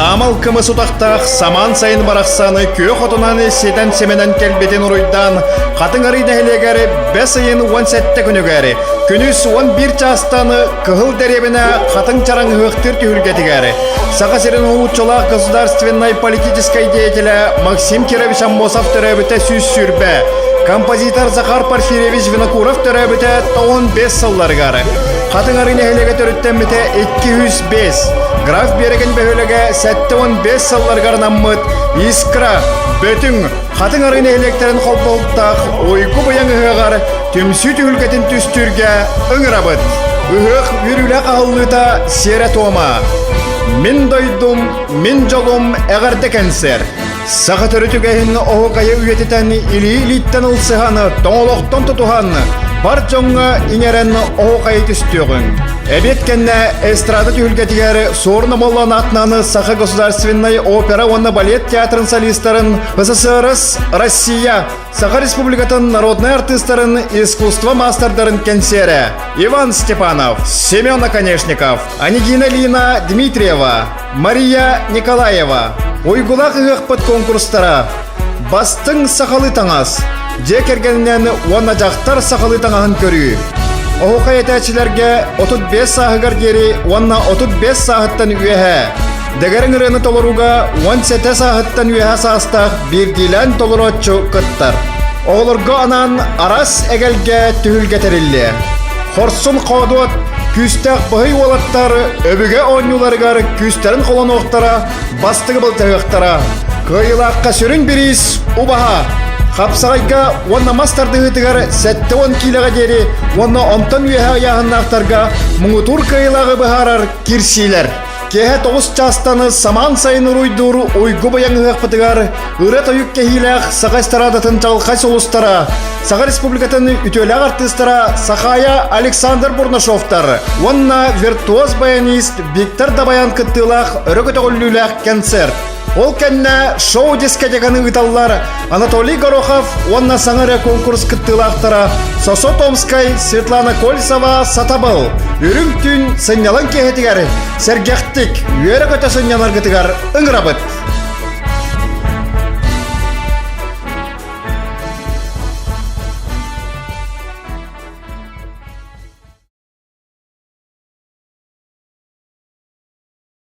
саамал кымыс утахтаах самаан сайын барахсаны күөх отунан ситэн-симэнэн кэлбитин уруйдаан Хатыҥ Арыы нэһилиэгэр бэс ыйын 17 күнүгэр күнүс 11 чаастан Кыһыл дэриэбинэ Хатыҥ Чараҥ ыһыахтыыр түһүлгэтигэр Саха сирин уһулуччулаах государственнай политическай деятелэ Максим Кирович Аммосов төрөөбүтэ 120, композитор Захар Порфирьевич Винокуров төрөөбүтэ 95 сылларыгар Хатыҥ Арыы нэһилиэгэ төрүттэммитэ 205, Граф Биэрэгин бөһүөлэгэ 75 сылларыгар анаммыт Искра, Бөтүҥ, Хатыҥ Арыы нэһилиэктэрин холбоһуктаах Уйгу быйаҥ ыһыаҕар түмсүү түһүлгэтин түстүүргэ ыҥырабыт. Ыһыах үөрүүлээх аһыллыыта сиэрэ-туома. Мин дойдум, мин дьолум эҕэрдэ кэнсиэр. Саха төрүт үгэһин оһуокайы үйэтитэн илии-илииттэн ылсыһан, тоҥолохтон тутуһан, бар дьоҥҥо иҥэрэн оһуокайы түстүөҕүҥ. Эбиэт кэннэ эстрада түһүлгэтигэр Суорун Омоллоон аатынан Саха государственнай опера уонна балет театрын солистарын СССР Россия Саха Республикатын народнай артыыстарын искусство маастардарын кэнсиэрэ Иван Степанов, Семен Оконешников, Анегина Лина Дмитриева, Мария Николаева. Уйгулаах ыһыахпыт конкурстара Бастыҥ сахалыы таҥас, дьиэ кэргэнинэн уонна дьахтар сахалыы таҥаһын көрүү. Оһуохай этээччилэргэ 35 сааһыгар диэри уонна 35 сааһыттан үөһээ Дэгэрэҥ ырыаны толорууга 17 сааһыттан үөһэ саастаах биирдиилээн толорооччу кыттар. Оҕолорго анаан араас эгэлгэ түһүлгэ тэриллиэ. Хорсун хоодуот, күүстээх быһый уолаттар өбүгэ оонньууларыгар күүстэрин холонуохтара, бастыгы былдьаһыахтара. Кыайыылаахха сүрүн бириис убаһа. Хапсаҕайга уонна мас тардыһыытыгар 70 киилэҕэ диэри уонна онтон үөһэ ыйааһыннаахтарга муҥутуур кыайыылааҕы быһаарар кирсиилэр. Киэһэ 9 чаастан самаан сайын уруйдуур уйгу быйаҥ ыһыахпытыгар ырыа-тойук кэһиилээх Саха эстрадатын чаҕылхай сулустара, Саха Республикатын үтүөлээх артыыстара Сахая Александр Бурнашовтар уонна виртуоз-баянист Виктор Дабаян кыттыылаах өрө көтөҕүллүүлээх концерт. Ол кэннэ шоу-дискотеканы ыыталлар Анатолий Горохов уонна саҥа эрэ конкурс кыттыылаахтара Сосо Томскай, Светлана Кольцева, Сатабыл Үрүҥ түүн сынньалаҥ киэһэтигэр сэргэхтик, үөрэ-көтө сынньанаргытыгар ыҥырабыт!